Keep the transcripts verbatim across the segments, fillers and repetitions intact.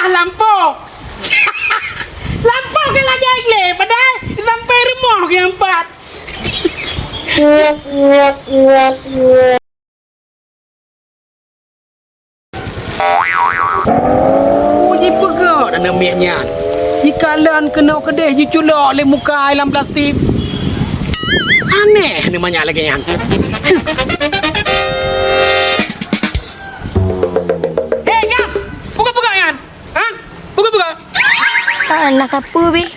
Lampôh. Lampôh ka lagèe glé, padahai sampai rumoh nyang pat. Oh, jipeugah aneuk miet nyan. Jikalon keunoe keudeh jiculok lé muka i lam plastik. Aneh aneuk manyak lagèe nyan. Hei, nyan! Peugah-peugah nyan! Ha? Peugah-peugah! Hana sapeue beh.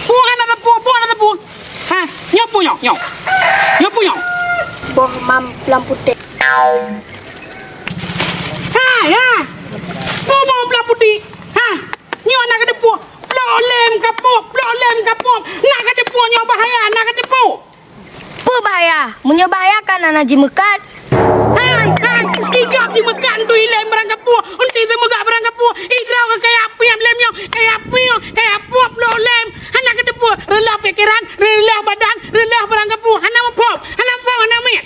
Peue hana sapeue, peue hana sapeue. Ha, nyoe peue nyoe, nyoe. Nyoe peue nyoe. Boh mamplam putéh. Ha, ya. Peue boh mamplam putéh. Ha, nyoe na kateupeue. Blok lem kapok, blok lem kapok. Na kateupeue nyoe bahaya, na kateupeue. Peue bahaya? Meunyoe bahaya kan hana jimeukat. Hai, hai, i gob jimeukat, entu ilèe barang kapok, entu imeugah barang kapok, i droe keu kaya piep lem nyoe, kaya piep, kaya puep lom lem. Hana kateupeue, reuloh pikeran, reuloh badan, reuloh barang kapok, hana muphom, hana muphom, hana miet.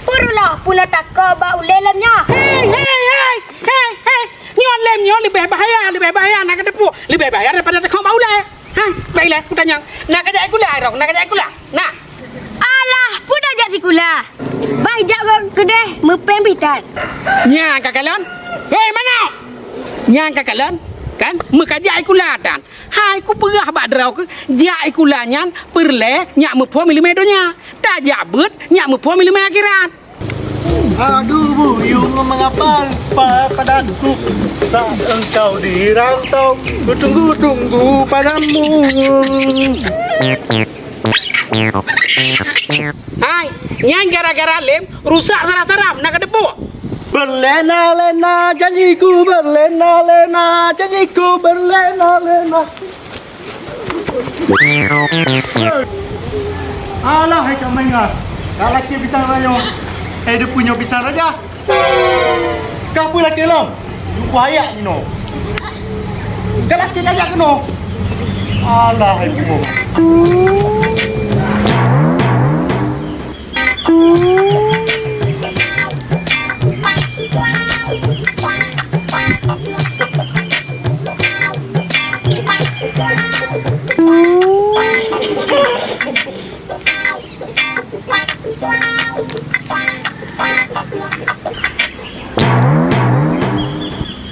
Peue reuloh, pula takot bak ulèe lem nyoe. Hai, hai, hai, hai, hai. Nyoe lem nyoe leubeh bahaya, leubeh bahaya, na kateupeue, leubeh bahaya daripada takot bak ulèe. Ha, baiklah, kutanyong. Na kajak sikula, Rong? Na kajak sikula? Na. Alah, peue dak jak sikula? Bah jak keudeh meupéng bitan. Nyang kakalon? Hei, manok! Nyang kakalon? Kan, meukajak sikula tan. Hai, kupeugah bak droe keuh, jak sikula nyan peureulèe nyak muphom ileumèe donya. Tajak beuet nyak muphom ileumèe akhirat. Aduh, buyung mengapa pa-, padaku saat engkau di rantau, kutunggu-tunggu padamu. Hai, nyan gara-gara lem rusak saraf-saraf, na kateupeue. Berlena-lena janjiku, berlena-lena janjiku, berlena-lena. Alah, hai Kak Maingat. Ka lakèe pisang raja. Eh, dia punya pisang raja. Kah pun lakèe lom. Lupa ayak ni, no. Ka lakèe tajak keunoe. Alah, hai Kak.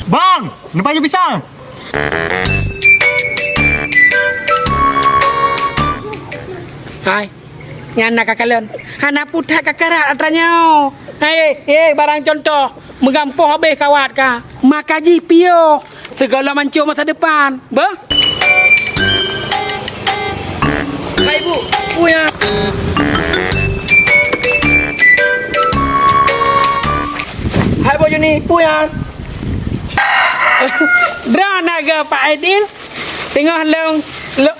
Bang, nampak je pisang. Hai. Nyan na kakalon. Hana putat kakarat atra nyoe. Hai, eh, barang contoh. Meugampông habéh kawat ka. Maka jih piôh. Segala mancung masa depan. Beuh? Hai, Bu. Peue nyan? Hai, Bu Juni. Peue nyan? Droeneuh geuh Pak Aidil. Teungoh lôn, lôn,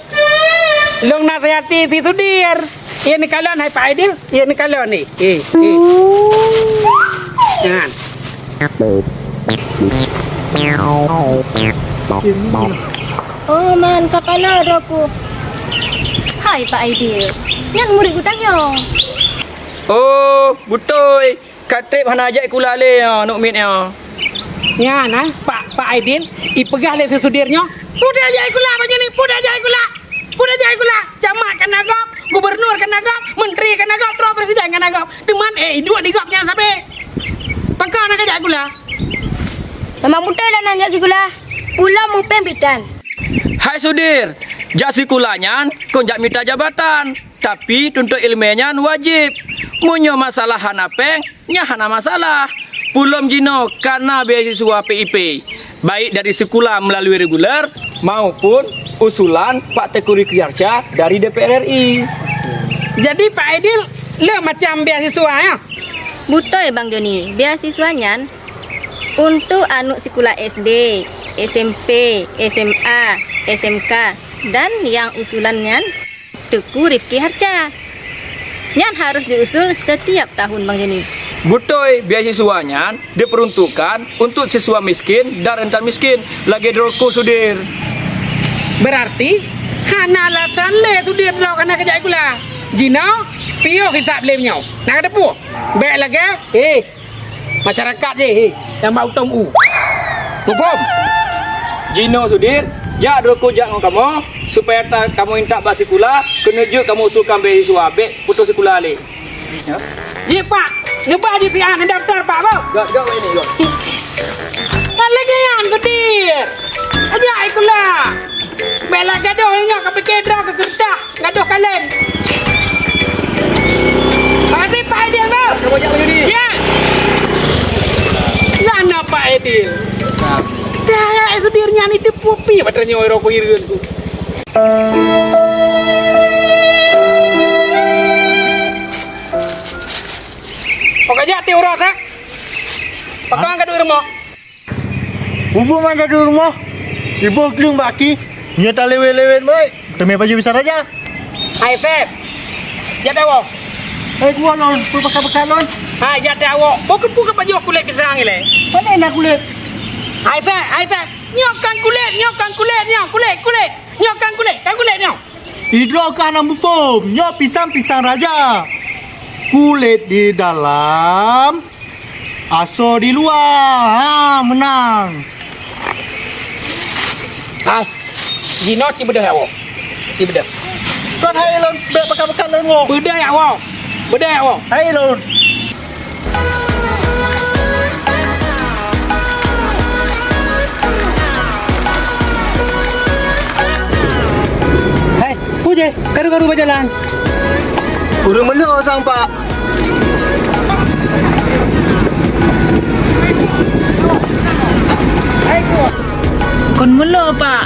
lôn nasihati si Sudir. Iya neukalon hai Pak Aidil, iya neukalon ni. Eh, eh. Nyan. Oh, man, kapala droku. Hai, Pak Aidil. Nyan murit geutanyoe. Oh, beutôi. Ka trép hana jak sikula lé nyoe, aneuk miet nyoe. Nyan, ha, Pak, Pak Aidil, ipeugah lé si Sudir nyoe, "Peue dak jak sikula, Pak Joni, peue dak jak sikula? Peue dak jak sikula? Camat kana gob, gubernur kana gob, menteri kana gob, droe presiden kana gob. Teuma, eh, iduek di gob nyan sabe. Pakon hana kajak sikula?" Memang beutôi lah hana jak sikula. Pulom meupéng bitan. Hai Sudir, jak sikula nyan kon jak mita jabatan. Tapi, tuntut ileumèe nyan wajéb. Meunyoe masalah hana péng, nyan hana masalah. Pulom jinoe kana beasiswa P I P, baik dari sikula meulalu reguler maupun usulan Pak Teuku Rifki Harsha dari D P R R I. Jadi, Pak Aidil, le macam beasiswa, ya? Beutôi, Bang Joni. Beasiswa nyan untuk aneuk sikula S D, S M P, S M A, S M K, dan nyang usulan nyan Teuku Rifki Harsha. Nyan harôh jiusul setiap tahun, Bang Joni. Beutôi, beasiswa nyan diperuntukkan untuk siswa miskin dan rentan miskin, lagèe droku Sudir. Berarti, hana alasan lé Sudir droe hana kajak sikula. Jinoe, piôh hisab lé nyoe. Na kateupeue? Bèk lagèe, eh, masyarakat jih, eh, nyang bak utom u. Muphom? Jinoe Sudir, jak droe kujak ngon kamoe, supaya ta-, kamoe intat bak sikula, keuneuk jeuet kamoe usulkan beasiswa, bèk putus sikula lé. Jih, Pak, neubah jih siat, neudaftar, Pak, boh. Gak, gak, ini, gak. Kan lagèe nyan, Sudir. Ajak sikula. Bèk lagèe gadoh ingat ka pike droe keu keureutah. Gadoh kaleng. Mari, Pak Edil, bang. Kamu jak baju ni. Ya. Lah, na Pak Edil. Dah, ya, Sudir nyan itu pupi, padahal nyoe rokok ireuen tu. Kok gajak ti uras, ha? Pakon ka duek rumoh? Ubeut man ka duek rumoh, iboh gleueng bak aki. Nyoe talewet-lewet, boy. Teumé pajoh bisa raja. Hai, Feb. Jak tawoe. Hai, kuwoe lôn, peue pakat-pakat lôn? Hai, jak tawoe. Boh keupeue ka pajoh kulét pisang ilèe? Pane na kulét? Hai, Feb, hai, Feb. Nyoe kan kulét, nyoe kan kulét, nyoe kulét, kulét. Nyoe kan kulét, kan kulét nyoe. Idroe ka hana muphom, nyoe pisang-pisang raja. Kulét di dalam, asoe di luwa. Ha, meunang. Hai, jinoe ci beudôh awak. Ci beudôh. Kon hai lôn, bèk pakat-pakat lôn woe. Beudôh awak. Beudôh awak. Hai lôn. Hai, peue jih? Karu-karu bajalan. Ureueng meunyoe sang, Pak. Kon meunyoe, Pak.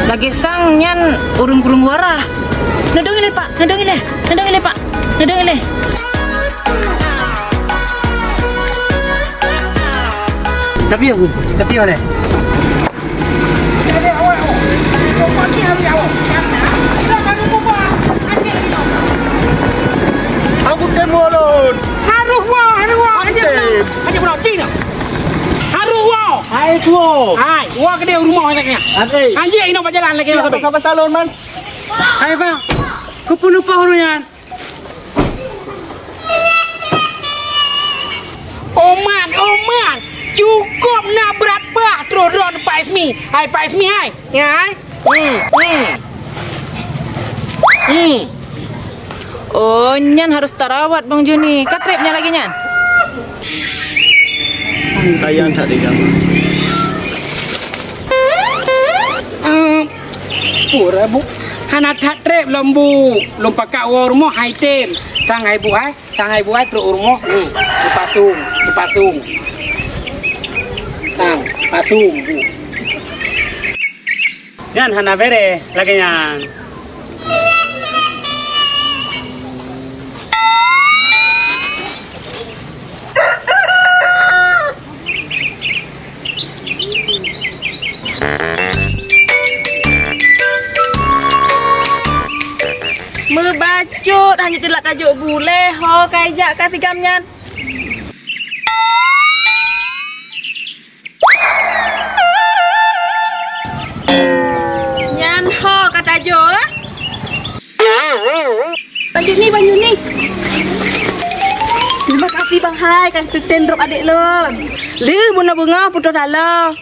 Lagèe sang nyan ureueng kureueng wara. Neudong ilèe, Pak. Neudong ilèe. Neudong ilèe, Pak. Neudong ilèe. Tapi ya, Bu. Tapi ya, leh. Aku temu lôn. Harôh woe, harôh woe. Anjing. Anjing budak Cina. Harôh woe. Hai, tuo. Hai, woe keudéh rumoh lagèe nyan. Hai. Anjing inoe bajalan lagèe nyan. Pasal-pasal lôn, man. Hai, Bang. Keupeue neupah ureueng nyan? Oman, oman, cukôp na brat bah troh droe Pak Ismi. Hai Pak Ismi hai, ya hai. Hmm, hmm. Hmm. Oh, nyan harôh tarawat Bang Joni. Ka trép nyan lagèe nyan? Sayang that diganggu. Eh, pura, Bu. Hana that trép lom, Bu. Lôn pakat woe rumoh hai tem. Sang hai Bu hai, sang hai Bu hai trok u rumoh. Ni, dipasong, dipasong. Sang, pasong, Bu. Nyan hana bèrèh lagèe nyan. Meubacut hana teulat tajok bulèe ho kai jak ka sigam nyan. Nyan ho ka tajok, eh? Bang Joni, Bang Joni. Terima kasih Bang hai, ka teutem drob adék lôn. Lheuh bunoe beungoh putôh taloe.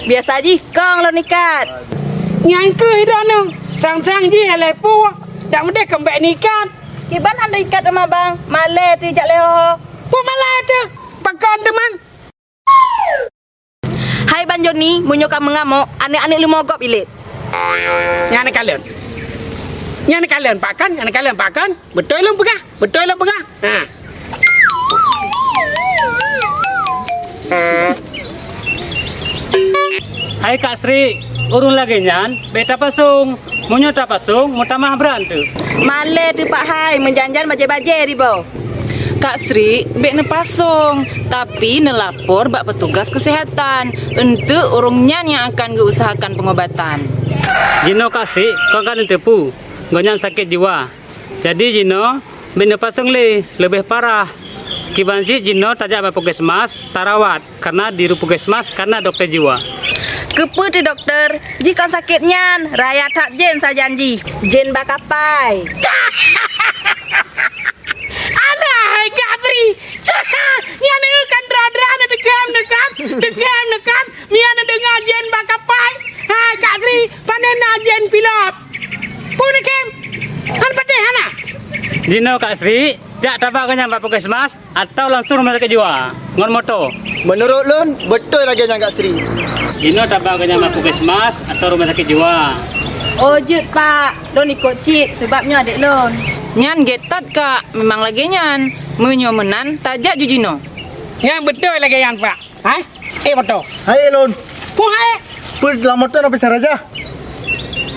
Biasa jih kong lôn ikat. Nyan keuh droeneuh, sang-sang jih lhèe puek, dak meudeh keumbèk neuikat. Kiban hana ikat teuma Bang, malèe teuh jak lhèe ho. Peue malèe teuh? Pakon teuma? Hai Bang Joni, meunyoe ka meungamok, aneuk-aneuk leumo gob ilét. Nyan kalon. Nyan kalon pakon, nyan kalon pakon. Beutôi lôn peugah, beutôi lôn peugah. Ha. Hai Kak Sri, ureueng lagèe nyan bèk tapasong. Meunyoe tapasong, meutamah brat teuh. Malèe teuh Pak hai, meujan-jan bajèe-bajèe riboh. Kak Sri, bèk neupasong, tapi neulapor bak petugas keuseuhatan. Eunteuk ureueng nyan nyang akan geuusahakan peungobatan. Jinoe Kak Sri, kon ka neuteupeue, gobnyan sakét jiwa. Jadi jinoe bèk neupasong lé, leubeh parah. Kiban cit jinoe tajak bak puskesmas, tarawat. Karena di puskesmas ka na dokto jiwa. Keupeue teuh dokto? Jih kon sakét nyan, raya that jén sajan jih. Jén bak kapai. Alah, hai Kak Sri. Nyan kan dra-dra na deukam, deukam, deukam, deukam. Mian na deungoe Jinoe Kak Sri, jak taba geuh nyan bak puskesmas atau langsung rumoh sakét jiwa ngon moto. Meunurot lôn, beutôi lagée nyan Kak Sri. Jinoe taba geuh nyan bak puskesmas atau rumoh sakét jiwa. Oh jeuet Pak, lôn ikot cit sabab nyoe adék lôn. Nyan gét that Kak, memang lagée nyan. Meunyoe meunan, tajak ju jinoe. Nyan beutôi lagée nyan Pak. Hai, ék moto. Hai, ék lôn. Peue hai? Peue lam moto na pisang raja?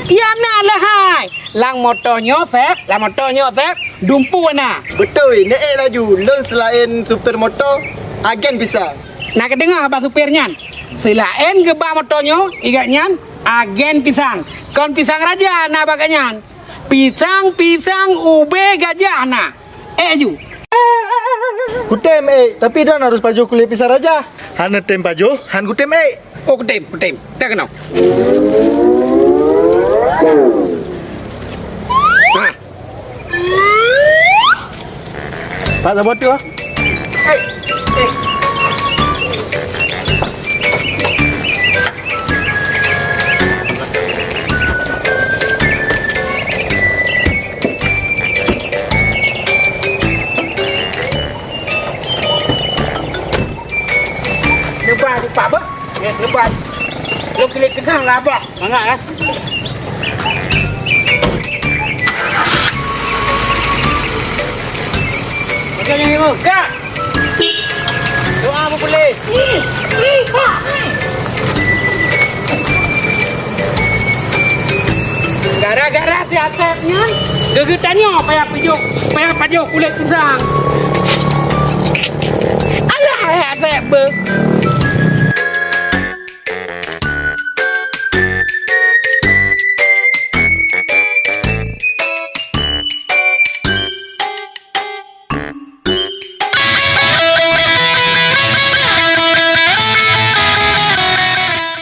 Ya na leuhai. Lam moto nyoe seb, lam moto nyoe seb, dumpeue na. Beutôi, neuék laju. Lôn seulaén supir moto, agen pisang. Na geudeungoe haba supir nyan? Seulaén geuba moto nyoe, i gobnyan agen pisang. Kon pisang raja na bak gobnyan. Pisang-pisang ubé gajah na. Ék ju. Kutem ék, tapi droen harôh pajoh kulét pisang raja. Hana tem pajoh, han kutem ék. Oh, kutem, kutem. Dah keunoe. Ha. Pak saboh tu ah. Leubah lupa bah. Ya, leubah. Lôn keuneuk teungang lah bah. Mangat eh. Macam ni, Bang. Kak. Doa apa boleh? Gara-gara si Asep nyan, geugeutanyoe payah pajoh, payah pajoh kulét pisang. Alah, hai Asep beuh.